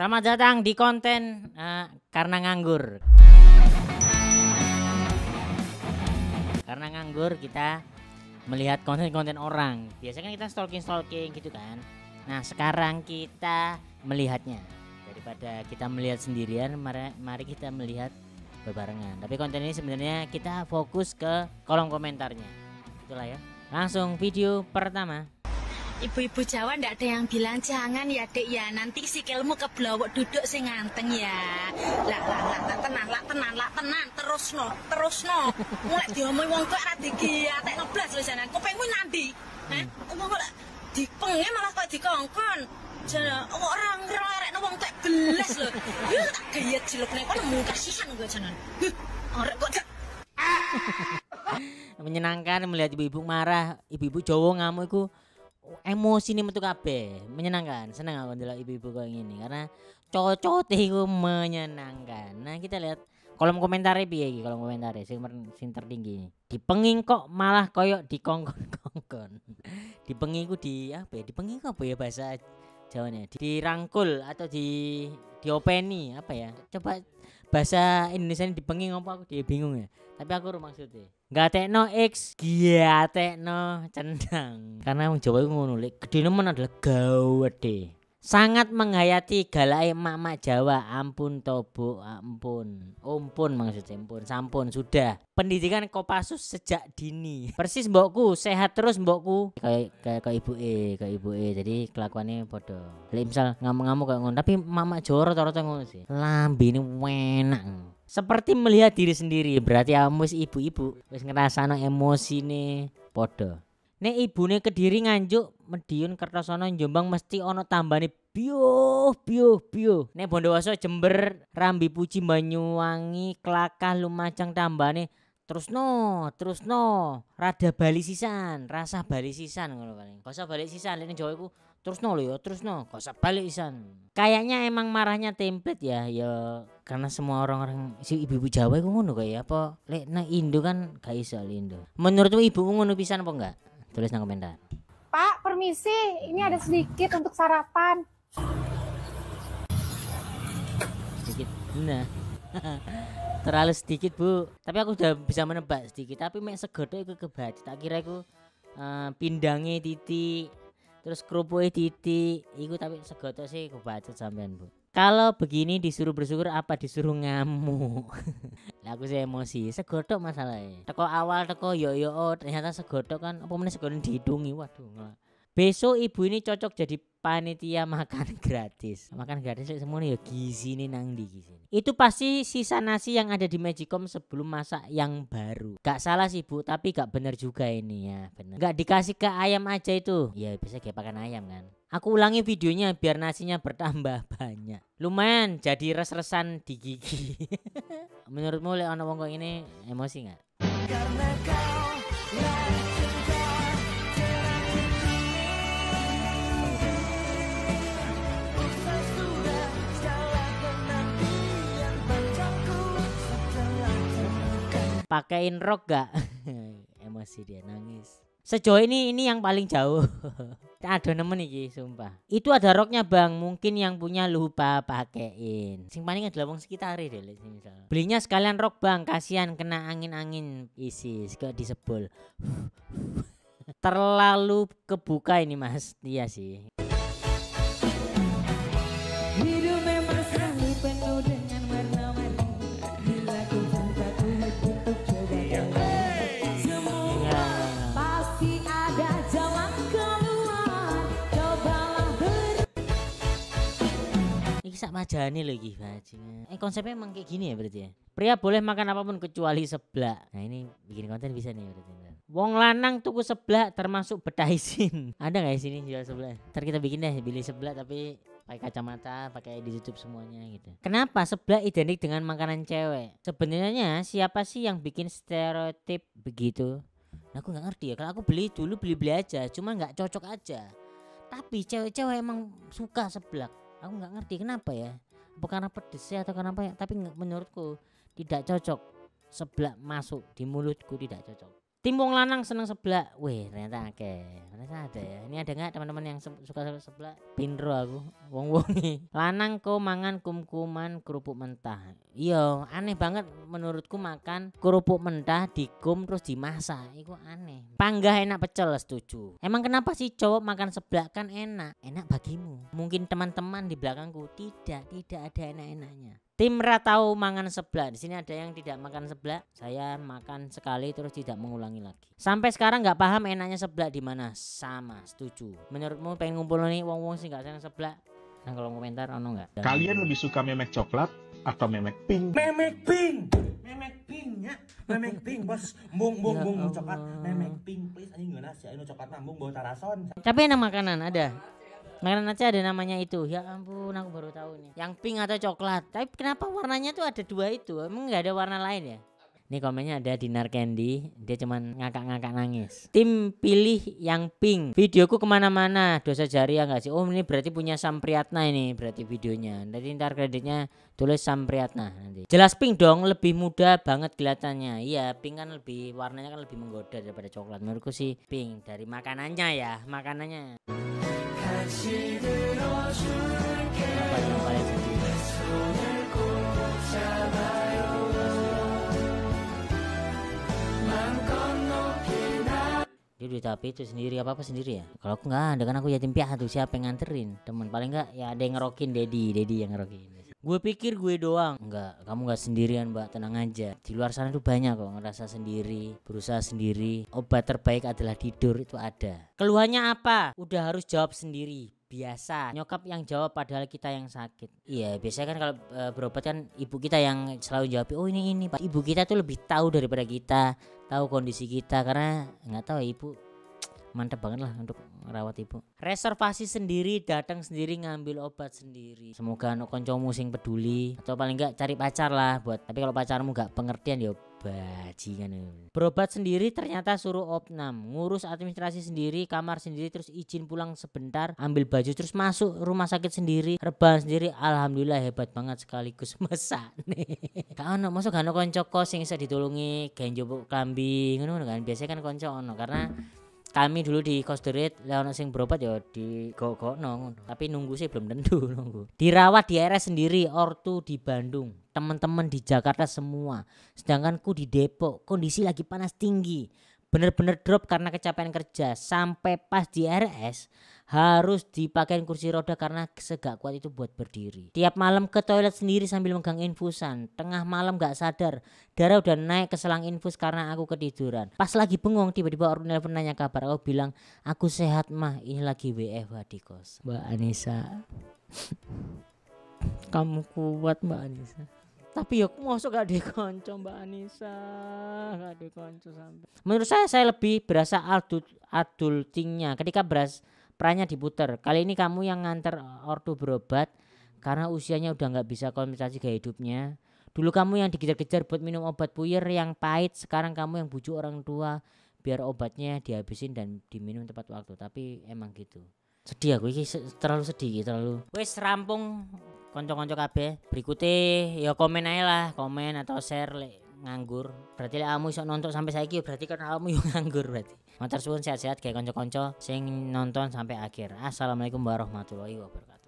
Selamat datang di konten karena nganggur. Karena nganggur kita melihat konten-konten orang. Biasanya kan kita stalking-stalking gitu kan. Nah sekarang kita melihatnya. Daripada kita melihat sendirian, mari kita melihat berbarengan. Tapi konten ini sebenarnya kita fokus ke kolom komentarnya. Itulah ya. Langsung video pertama. Ibu-ibu Jawa ndak ada yang bilang jangan ya dek ya, nanti sikilmu keblowok duduk sing nganteng ya. Lah lah lah lah tenan lah tenan lah tenan terus no terus no. Mulai diomongi wong tuwek ra digiatekno blas lho janan. Kupingmu nandi? Hah? Wong kok dipenge malah kok dikongkon. Janan kok ora ngrerekno wong tuwek belas lho. Yo tak gayet jelekne kono mung kasihan kowe janan. Huh, arek kok menyenangkan melihat ibu-ibu marah, ibu-ibu Jawa ngamuk iku emosi nih metu kabeh, menyenangkan. Seneng aku ndelok ibu-ibu kayak gini karena cocote iku menyenangkan. Nah, kita lihat kolom komentare piye iki, kolom komentare sing tertinggi. Dipenging kok malah koyok dikongkon-kongkon. Dipenging iku di apa ya? Dipenging apa ya bahasa Jawanya? Dirangkul atau diopeni apa ya? Coba bahasa Indonesia ini dipenging apa aku dia bingung ya. Tapi aku maksudnya gatekno X, giatekno cendang. Karena wong Jawa iku ngono, lek gedhe nemen adalah gawede. Sangat menghayati galake emak-emak Jawa. Ampun tobo, ampun. Ampun maksudnya, ampun, sampun, sudah. Pendidikan Kopassus sejak dini. Persis mbokku, sehat terus mbokku. Kayak ibuke, kayak ibuke. Jadi kelakuannya podo. Lek misal ngamuk-ngamuk kayak ngono, tapi emak-emak Jawa rata-rata ngono sih. Lambene enak. Seperti melihat diri sendiri, berarti kamu wis ibu-ibu wis ngrasakno emosine podo. Nek ibune Kediri Nganjuk, Madiun, Kertosono, Jombang mesti ono tambane biuh biuh biuh. Nek Bondowoso, Jember, Rambi Puji, Banyuwangi, Klakah, Lumajang tambane terus no, rada bali sisan, rasa bali sisan ngono paling. Gak usah balik sisan, lek ning Jawa iku terus no lho ya, terus no, gak usah balik sisan. Kayaknya emang marahnya template ya, ya karena semua orang-orang si ibu-ibu Jawa iku ngono kayak apa lek nang Indo kan gak iso Indo. Menurutmu ibumu ngono pisan apa enggak? Tulis nang komentar. Pak, permisi, ini ada sedikit untuk sarapan. Sedikit, nah. Terlalu sedikit bu, tapi aku udah bisa menebak sedikit. Tapi mek segodok iku kebaca. Tak kira iku pindange titik, terus kerupuknya titik, iku tapi segodok sih kebaca sampean bu. Kalau begini disuruh bersyukur apa disuruh ngamuk? Lah aku sih emosi, segodok masalahnya. Teko awal teko yo yo oh, ternyata segodok kan apa meneh segodok dihitungi, waduh. Besok ibu ini cocok jadi panitia makan gratis. Makan gratis semuanya ya gizine nang ndi gizine. Itu pasti sisa nasi yang ada di Magicom sebelum masak yang baru. Gak salah sih bu, tapi gak bener juga ini ya. Bener. Gak dikasih ke ayam aja itu. Ya bisa kayak pakan ayam kan. Aku ulangi videonya biar nasinya bertambah banyak. Lumayan jadi res-resan di gigi. Menurutmu lek ono wong kok ini emosi gak? Karena kau pakein rok gak? Emosi dia nangis. Sejauh ini yang paling jauh. Ada nemen iki sumpah. Itu ada roknya bang, mungkin yang punya lupa pakein. Sing paling adalah wong sekitar deh misal. Belinya sekalian rok bang, kasihan kena angin-angin isi, gak disebul. Terlalu kebuka ini mas, iya sih. Hidup memang selalu penuh dengan warna-warni. Bila ku cinta Tuhan untuk coba. Semua pasti ada jalan keluar. Cobalah ber. Iki sak majane lho iki bajingan. Konsepnya emang kayak gini ya berarti ya. Pria boleh makan apapun kecuali seblak. Nah ini bikin konten bisa nih berarti. Wong lanang tuku seblak termasuk betah isin. Ada nggak sini jual seblak? Ntar kita bikin deh, beli seblak tapi pakai kacamata, pakai ditutup semuanya gitu. Kenapa seblak identik dengan makanan cewek? Sebenarnya siapa sih yang bikin stereotip begitu? Nah, aku nggak ngerti ya. Kalau aku beli dulu beli-beli aja, cuma nggak cocok aja. Tapi cewek-cewek emang suka seblak. Aku nggak ngerti kenapa ya. Apa karena pedes ya atau karena apa ya? Tapi menurutku tidak cocok. Seblak masuk di mulutku tidak cocok. Tim wong lanang seneng seblak. Wih, ternyata akeh. Ternyata ada ya. Ini ada nggak teman-teman yang suka seblak? Pinro aku, wong-wonge. Lanang kok mangan kum-kuman kerupuk mentah. Iya, aneh banget menurutku makan kerupuk mentah dikum terus dimasak. Iku aneh. Panggah enak pecel, setuju. Emang kenapa sih cowok makan seblak kan enak? Enak bagimu. Mungkin teman-teman di belakangku tidak ada enak-enaknya. Tim ra tau mangan seblak. Di sini ada yang tidak makan seblak. Saya makan sekali terus tidak mengulangi lagi. Sampai sekarang nggak paham enaknya seblak di mana. Sama, setuju. Menurutmu pengen ngumpul nih wong-wong sih nggak seneng seblak? Nah, kalau komentar ono nggak? Kalian lebih suka memek coklat atau memek pink? Memek pink. Memek pink ya. Memek pink bos. Mung mung mung coklat. Memek pink please anjing ngeunah sih anu coklat mah mung bau tarason. Tapi enak makanan ada. Makanan aja ada namanya itu. Ya ampun, aku baru tahu nih. Yang pink atau coklat. Tapi kenapa warnanya tuh ada dua itu? Emang nggak ada warna lain ya? Ini komennya ada Dinar Candy. Dia cuman ngakak-ngakak nangis. Tim pilih yang pink. Videoku kemana-mana. Dosa jariah nggak sih? Oh ini berarti punya Sam Priyatna ini. Berarti videonya. Nanti ntar kreditnya tulis Sam Priyatna nanti. Jelas pink dong. Lebih muda banget kelihatannya. Iya pink kan lebih, warnanya kan lebih menggoda daripada coklat. Menurutku sih pink. Dari makanannya ya. Makanannya. Apa yang paling sedih? Dia duit HP itu sendiri, apa-apa sendiri ya. Kalau aku nggak ada kan, aku yatim piatu, siapa yang nganterin? Temen paling nggak ya ada yang ngerokin, Dedi yang ngerokin. Gue pikir gue doang. Enggak, kamu nggak sendirian mbak, tenang aja. Di luar sana tuh banyak kok ngerasa sendiri, berusaha sendiri. Obat terbaik adalah tidur, itu ada. Keluhannya apa? Udah harus jawab sendiri. Biasa nyokap yang jawab padahal kita yang sakit. Iya biasanya kan kalau berobat kan ibu kita yang selalu jawab. Oh ini pak. Ibu kita tuh lebih tahu daripada kita, tahu kondisi kita, karena nggak tahu ya, ibu mantap banget lah untuk merawat ibu. Reservasi sendiri, datang sendiri, ngambil obat sendiri. Semoga anak koncomu sing peduli, atau paling nggak cari pacar lah buat. Tapi kalau pacarmu nggak pengertian ya bajingan. Berobat sendiri ternyata suruh opnam, ngurus administrasi sendiri, kamar sendiri, terus izin pulang sebentar, ambil baju, terus masuk rumah sakit sendiri, rebahan sendiri. Alhamdulillah hebat banget sekaligus masak nih. Gak ono, masuk gak ono konco kos sing iso ditulungi gawe njupuk klambi ngono kan. Biasanya kan konco ono, karena kami dulu di kos Derit, lah ono sing berobat ya di gok-gokno ngono. Tapi nunggu sih belum tentu nunggu. Dirawat di RS sendiri, ortu di Bandung, teman-teman di Jakarta semua. Sedangkan ku di Depok, kondisi lagi panas tinggi. Bener-bener drop karena kecapean kerja. Sampai pas di RS harus dipakein kursi roda karena segak kuat itu buat berdiri. Tiap malam ke toilet sendiri sambil megang infusan. Tengah malam gak sadar, darah udah naik ke selang infus karena aku ketiduran. Pas lagi bengong tiba-tiba orang nelpon nanya kabar. Aku bilang aku sehat mah, ini lagi WFH di kos. Mbak Anissa, kamu kuat Mbak Anissa. Tapi ya aku masuk gak dikonco Mbak Anissa, gak dikonco sampai. Menurut saya lebih berasa adultingnya ketika beras perannya diputer. Kali ini kamu yang nganter ortu berobat karena usianya udah gak bisa konsentrasi gaya hidupnya. Dulu kamu yang dikejar-kejar buat minum obat puyer yang pahit, sekarang kamu yang bujuk orang tua biar obatnya dihabisin dan diminum tepat waktu. Tapi emang gitu. Sedih aku ini, terlalu sedih, terlalu. Wes rampung konco-konco kabeh. Berikutnya ya komen aja lah, komen atau share lek nganggur. Berarti lek kamu iso nonton sampai saiki berarti kan kamu yo nganggur berarti. Matur suwun, sehat-sehat gawe konco-konco sing nonton sampai akhir. Assalamualaikum warahmatullahi wabarakatuh.